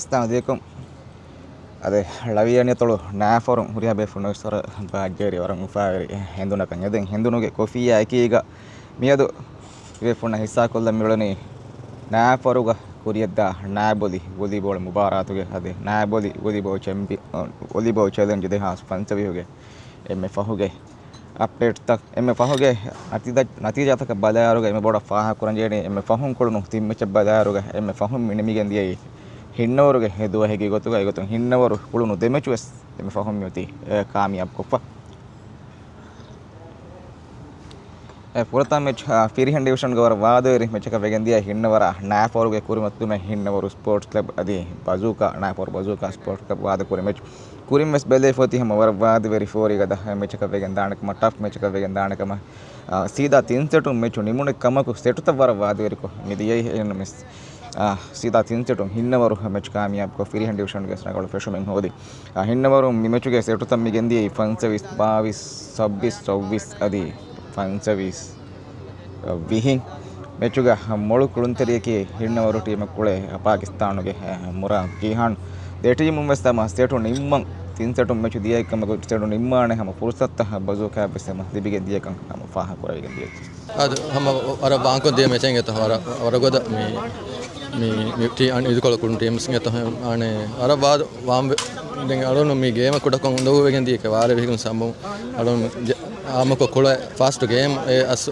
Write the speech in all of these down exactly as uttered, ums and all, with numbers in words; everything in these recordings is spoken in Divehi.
އައްސަލާމު ޢަލައިކުމް. އަދި ޅަވިޔަނި އަތޮޅު ނާފަރުން ހުރިހާ ބޭފުޅުން ވެސް ވަރަށް ބާއްޖަވެރި ވަރަށް އުފާވެރި ހެނދުނަކަށް އެދެން. ހެނދުނުގެ ކޮފީއާ އެކީގަ މިއަދު ބޭފުޅުންނަށް ހިއްސާކޮށްލަން މިއުޅެނީ ނާފަރުގަ ކުރިޔަށްދާ ނާބޮލި ވޮލީބޯޅަ މުބާރާތުގެ އަދި ނާބޮލި ވޮލީބޯޅަ ޗެމްޕި-، ވޮލީބޯޅަ ޗެލެންޖް ދެހާސް ފަންސަވީހުގެ އެންމެ ފަހުގެ އަޕްޑޭޓްތައް، އެންމެ ފަހުގެ ނަތީޖާ-، ނަތީޖާތަކަށް ބަލާއިރުގަ އެންމެ ބޮޑަށް ފާހަގަކުރަންޖެހޭނީ، އެންމެ ފަހުން ކުޅުނު ތިން މެޗަށް ބަލާއިރުގަ އެންމެ ފަހުން މި ނިމިގެން ދިޔައީ ހިންނަވަރުގެ ދުވަހެއްގެ ގޮތުގަ. އެގޮތުން ހިންނަވަރު ކުޅުނު ދެ މެޗު ވެސް އެންމެ ފަހުން މިއޮތީ، އެ، ކާމިޔާބު ކޮށްފަ. އެ، ފުރަތަމަ މެޗް، އާ، ފިރިހެން ޑިވިޝަންގެ ވަރަށް ވާދަވެރި މެޗަކަށް ވެގެން ދިޔަ ހިންނަވަރާ ނާފަރުގެ ކުރިމަތިލުމެއް ހިންނަވަރު ސްޕޯޓްސް ކްލަބް އަދި ބަޒޫކާ، ނާފަރު ބަޒޫކާ ސްޕޯޓްސް ކްލަބް ވާދަކުރި މެޗް. ކުރިން ވެސް ބެލޭ ފޮތި ހަމަ ވަރަށް ވާދަވެރި ފޯރިގަދަ މެޗަކަށް ވެގެން ދާނެ ކަމަށް، ޓަފް މެޗަކަށް ވެގެން ދާނެ ކަމަށް، އާ، ސީދާ ތިން ސެޓުން މެޗު ނިމުނެ ކަމަކު ސެޓުތައް ވަރަށް ވާދަވެރިކޮށް މި ދިޔައީ. އެހެންނަމަވެސް، އާ، ސީދާ ތިން ސެޓުން ހިންނަވަރު މެޗް ކާމިޔާބުކޮށް ފިރިހެން ޑިވިޝަންގެ ރަނގަޅު ފެށުމެއް ހޯދި. އާ، ހިންނަވަރު މި މެޗުގެ ސެޓުތައް މި ގެންދިޔައީ ފަންސަވީސް ބާވީސް، ސައްބީސް ސައްބީސް އަދި ފަންސަވީސް ވިހިން. މެޗުގަ މޮޅު ކުޅުންތެރިޔަކީ ހިންނަވަރު ޓީމަށް ކުޅޭ ޕާކިސްތާނުގެ މުރާ ޖީހާން. ދެ ޓީމުން ވެސް ހަމަ ސެޓު ނިންމަން، ތިން ސެޓުން މެޗު ދިޔައެއްކަމަކު ސެޓު ނިންމާނެ ހަމަ ފުރުސަތުތައް ބަޒޫކާ ވެސް ހަމަ ލިބިގެން ދިޔަކަން ހަމަ ފާހަގަކުރެވިގެން ދިޔައީ. އަދި ހަމަ ވަރަށް ވާންކޮށް ދިޔަ މެޗެއް އެތަ ވަރަށް، ވަރަށް ގޮތަށް މި، މި، މި ޓީ-، އަން އިދިކޮޅު ކުޅުން ޓީމްސް އެތަ އަނެ ވަރަށް ވާދަ ވާން ވެ-، ދެން އަޅުނު މި ގޭމަށް ކުޑަކޮށް އުނދަގޫ ވެގެން ދިޔަ ވާރޭ ވިހިގެން ސަމު އަޅުނު ޖެ-، އާމަކޮށް ކުޅެ ފާސްޓް ގޭމް އެ އަސް،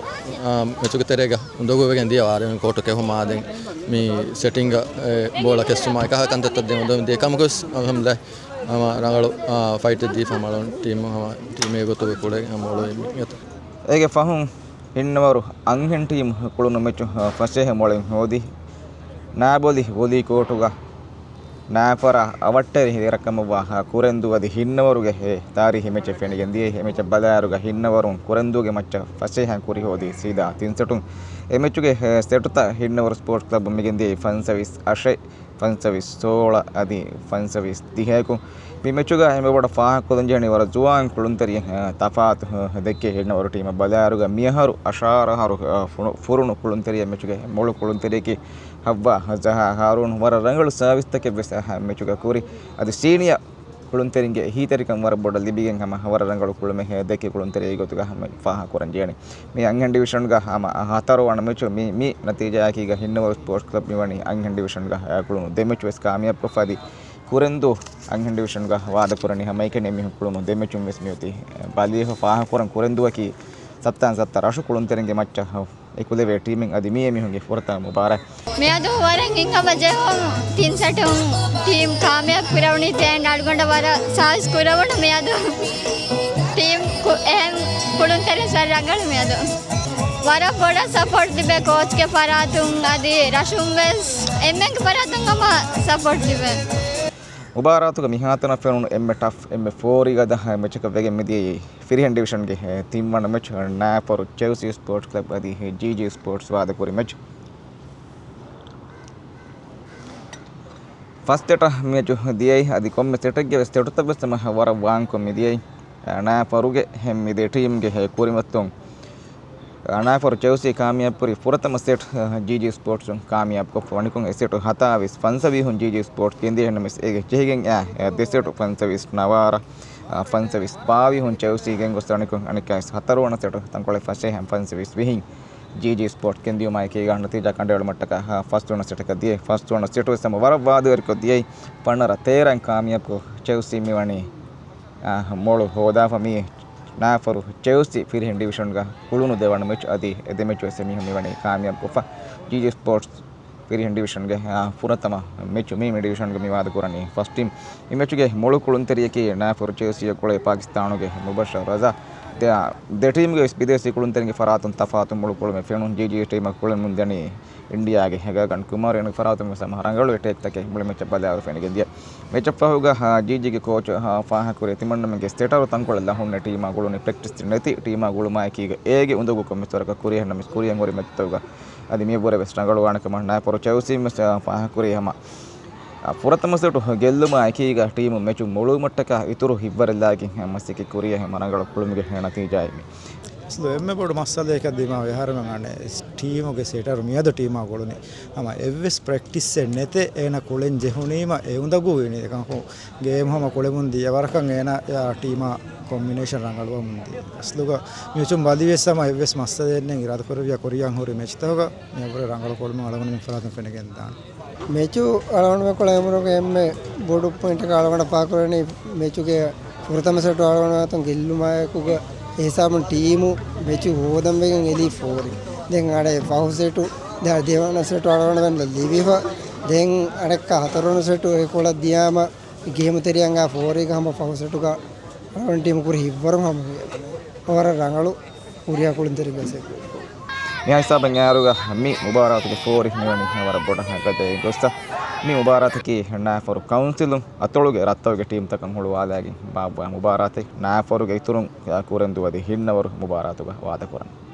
އާ، މެޗުގެ ތެރޭގަ އުނދަގޫ ވެގެން ދިޔަ ވާރޭ ކޯޓު ކެހުމާ ދެން މި ސެޓިންގ އެ ބޯޅަ ކެއްސުމާ އެކަހަ ކަންތައްތައް ދެން އުނދަގޫ ދިޔަ ކަމަކުސް އަލްހަމްދުލިއްލާހް ހަމަ ރަނގަޅު، އާ، ފައިޓެއް ދީފަ މަޅުން ޓީމު ހަމަ ޓީމޭ ގޮތުގަ ކުޅެ ހަމަ އޮޅުވެ މި އެތަ. އޭގެ ފަހުން ހިންނަވަރު އަންހެން ޓީމް ކުޅުނު މެޗު ފަސޭހަ މޮޅިން ހޯދި. ނާބޮލި ވޮލީ ކޯޓުގަ ނާފަރާ އަވަށްޓެރި ދެރަކަމަށްވާ ކުރެންދޫ އަދި ހިންނަވަރުގެ އެ ތާރީހީ މެޗެއް ފެނިގެން ދިޔައީ. އެ މެޗަށް ބަލާއިރުގަ ހިންނަވަރުން ކުރެންދޫގެ މައްޗަށް ފަސޭހައިން ކުރި ހޯދީ ސީދާ ތިން ސެޓުން. އެ މެޗުގެ ސެޓުތައް ހިންނަވަރު ސްޕޯޓްސް ކްލަބުން މިގެންދިޔައީ ފަންސަވީސް އަށެއް، ފަންސަވީސް ސޯޅަ އަދި ފަންސަވީސް ތިހައަކު. މި މެޗުގަ އެންމެ ބޮޑަށް ފާހަގަކޮށްލަންޖެހެނީ ވަރަށް ޒުވާން ކުޅުންތެރިޔެއް، އަ، ތަފާތު، އަ، ދެއްކޭ ހިންނަވަރު ޓީމަށް ބަލާއިރުގަ މިއަހަރު އަށާރަ އަހަރު، އަ، ފުނު-، ފުރުނު ކުޅުންތެރިޔެއް މެޗުގެ މޮޅު ކުޅުންތެރިޔަކީ ހައްވާ ޒަހާ ހާރޫން. ވަރަށް ރަނގަޅު ސާވިސްތަކެއް ވެސް އަ، މެޗުގަ ކުރި. އަދި ސީނިއަ ކުޅުންތެރިންގެ އެހީތެރިކަން ވަރަށް ބޮޑަށް ލިބިގެން ހަމަ ވަރަށް ރަނގަޅު ކުޅުމެއް ދެއްކި ކުޅުންތެރިއެއް ގޮތުގަ ހަމަ ފާހަގަކުރަން ޖެހެނީ. މި އަންހެން ޑިވިޝަންގަ ހަމަ ހަތަރު ވަނަ މެޗު މި، މި ނަތީޖާއަކީގަ ހިންނަވަރު ސްޕޯޓްސް ކްލަބް މިވަނީ އަންހެން ޑިވިޝަންގަ ކުޅުނު ދެ މެޗު ވެސް ކާމިޔާބުކޮށްފަ އަދި ކުރެންދޫ އަންހެން ޑިވިޝަންގަ ވާދަކުރަނީ ހަމައެކަނި މިހުން ކުޅުނު ދެ މެޗުން ވެސް މިއޮތީ ބަލީހަ ފާހަގަކުރަން. ކުރެންދޫއަކީ ސައްތާން ސައްތަ ރަށު ކުޅުންތެރިންގެ މައްޗަށް އެކުލެވޭ ޓީމެއް އަދި މިއީ މިހުންގެ ފުރަތަމަ މުބާރާތް. މިއަދު ވަރަށް ހިތްހަމަޖެހުން ތިން ސެޓުން ޓީމް ކާމިޔާބު ކުރެވުނީ ތޭން އަޅުގަނޑަށް ވަރަށް ސާސް ކުރެވުނު މިއަދު ޓީމް ކު-، އެހެން ކުޅުންތެރިން ވެސް ވަރަށް ރަނގަޅު މިއަދު. ވަރަށް ބޮޑަށް ސަޕޯޓް ލިބޭ ކޯޗްގެ ފަރާތުން އަދި ރަށުން ވެސް އެންމެންގެ ފަރާތުން ހަމަ ސަޕޯޓް ލިބޭ. މުބާރާތުގެ މިހާތަނަށް ފެނުނު އެންމެ ޓަފް، އެންމެ ފޯރިގަދަ މެޗަކަށް ވެގެން މިދިޔައީ ފިރިހެން ޑިވިޝަންގެ ތިންވަނަ މެޗް، ނާފަރު ޗެލްސީ ސްޕޯޓްސް ކްލަބް އަދި ޖީޖީ ސްޕޯޓްސް ވާދަކުރި މެޗް. ފަސް ސެޓަށް މެޗު ދިޔައީ އަދި ކޮންމެ ސެޓެއްގެ ވެސް ސެޓުތައް ވެސް ހަމަ ވަރަށް ވާންކޮށް މިދިޔައީ. ނާފަރުގެ ހެން މި ދެ ޓީމްގެ ކުރިމަތުން ނާފަރު ޗެލްސީ ކާމިޔާބުކުރި ފުރަތަމަ ސެޓް، ޖީޖީ ސްޕޯޓްސުން ކާމިޔާބުކޮށްފަ ވަނިކޮށް އެ ސެޓު ހަތާވީސް ފަންސަވީހުން ޖީޖީ ސްޕޯޓްސް ގެންދިޔަ. އެހެންނަމަވެސް އޭގެ ޖެހިގެން އައި ދެ ސެޓު ފަންސަވީސް ނަވާރަ، ފަންސަވީސް ބާވީހުން ޗެލްސީ ގެންގޮސް ވަނިކޮށް އަނެއްކާވެސް ހަތަރުވަނަ ސެޓު ތަންކޮޅެއް ފަސޭހައިން ފަންސަވީސް ވިހިން ޖީޖީ ސްޕޯޓްސް ގެންދިޔުމާއެކީގަ ނަތީޖާ ކަނޑައެޅުމަށްޓަކާ ފަސްވަނަ ސެޓަކަށް ދިޔައީ. ފަސްވަނަ ސެޓު ވެސް ހަމަ ވަރަށް ވާދަވެރިކޮށް ދިޔައީ. ފަނަރަ ތޭރައިން ކާމިޔާބުކޮށް ޗެލްސީ މިވަނީ އާ، މޮޅު ހޯދާފަ މި ނާފަރު ޗެލްސީ ފިރިހެން ޑިވިޝަންގަ ކުޅުނު ދެވަނަ މެޗް އަދި އެ ދެ މެޗު ވެސް އެމީހުން މިވަނީ ކާމިޔާބުކޮށްފަ. ޖީޖީ ސްޕޯޓްސް ފިރިހެން ޑިވިޝަންގެ، އާ، ފުރަތަމަ މެޗު މި، މި ޑިވިޝަންގަ މި ވާދަކުރަނީ ފަސްޓް ޓީމް. މި މެޗުގެ މޮޅު ކުޅުންތެރިޔަކީ ނާފަރު ޗެލްސީއަށް ކުޅޭ ޕާކިސްތާނުގެ މުބަޝަރު ރަޒާ. ދެ، ދެ ޓީމްގެ ވެސް ބިދޭސީ ކުޅުންތެރިންގެ ފަރާތުން ތަފާތު މޮޅު ކުޅުމެއް ފެނުން. ޖީޖީ ޓީމަށް ކުޅެމުން ދަނީ އިންޑިއާގެ ހެގާގަން ކުމާރު އޭނަގެ ފަރާތުން ވެސް ހަމަ ރަނގަޅު އެޓޭކްތަކެއް މުޅި މެޗަށް ބަލާއިރު ފެނިގެން ދިޔަ. މެޗަށް ފަހުގަ، އާ، ޖީޖީގެ ކޯޗު، އާ، ފާހަގަކުރި ތިމަންނަމެންގެ ސެޓަރު ތަންކޮޅެއް ލަހުންނެ ޓީމާ ގުޅުނީ ޕްރެކްޓިސް ނެތި ޓީމާ ގުޅުމާއެކީގަ އޭގެ އުނދަގޫކޮށް މިސްވަރަކަށް ކުރިއެހެންނަމަވެސް ކުރިއަށް ހުރި މެޗުތަކުގަ އަދި މިއަށްވުރެ ވެސް ރަނގަޅުވާނެ ކަމަށް ނާފަރު ޗެލްސީން ވެސް، އާ، ފާހަގަކުރި ހަމަ، އާ، ފުރަތަމަ ސެޓު ގެއްލުމާއެކީގަ ޓީމު މެޗު މޮޅުވުމަށްޓަކާ އިތުރު ހިތްވަރެއް ލާގެން މަސައްކަތް ކުރިއެހެން ރަނގަޅު ކުޅުމުގެ ނަތީޖާއެއް މި. އަސްލު އެންމެ ބޮޑު މައްސަލައަކަށް ދިމާވި އަހަރެމެން އަނެއް ޓީމުގެ ސެޓަރު މިއަދު ޓީމާ ގުޅުނީ. ހަމަ އެއްވެސް ޕްރެކްޓިސްއެއް ނެތޭ އޭނަ ކުޅެން ޖެހުނީމަ އެ އުނދަގޫ ވީނީ. އެކަންކު ގޭމް ހަމަ ކުޅެމުން ދިޔަ ވަރަކަށް އޭނަ އާ ޓީމާ ކޮމްބިނޭޝަން ރަނގަޅުވަމުން ދިޔަ. އަސްލުގަ މެޗުން ބަލިވިޔަސް ހަމަ އެއްވެސް މައްސަލައެއް ނެތް އިރާދަކުރެއްވިޔާ ކުރިއަށް ހުރި މެޗްތަކުގަ މިއަށްވުރެ ރަނގަޅު ކުޅެމުން އަޅުގަނޑު މި ފަރާތުން ފެނިގެން ދާނެ. މެޗު އަޅުގަނޑުމެން ކުޅެމުނުގެ އެންމެ ބޮޑު ޕޮއިންޓަކަށް އަޅުގަނޑަށް ފާކުރަނީ މެޗުގެ ފުރަތަމަ ސެޓު އަޅުގަނޑުމެން އަތުން ގެއްލުމާއެކުގަ އެހިސާބުން ޓީމު މެޗު ހޯދަން ވެގެން އެލީ ފޯރި. ދެން އަޑެ ފަހު ސެޓު ދެ-، ދެވަނަ ސެޓު އަޅުގަނޑުމެން ލިބިފަ. ދެން އަނެއްކާ ހަތަރުވަނަ ސެޓު އެ ކޮޅަށް ދިޔާމަ ގޭމު ތެރެއަށް ފޯރީގަ ހަމަ ފަހު ސެޓުގަ އަޅުގަނޑު ޓީމު ކުރި ހިއްވަރު ހަމަ ވަރަށް ރަނގަޅު ކުރިއަށް ކުޅުންތެރިން ގަސް އެއްކުރި. މި ހިސާބަށް އައިރުގަ މި މުބާރާތުގެ ފޯރި މިވަނީ ވަރަށް ބޮޑަށް ހަގަދޭ ގޮސްތަ. މި މުބާރާތަކީ ނާފޯރު ކައުންސިލުން އަތޮޅުގެ ރަށްތަކުގެ ޓީމްތަކަށް ހުޅުވާލައިގެން ބާއްވާ މުބާރާތެއް. ނާފޯރުގެ އިތުރުން ކުރެން ދުވަދި ހިންނަވަރު މުބާރާތުގަ ވާދަކުރަން.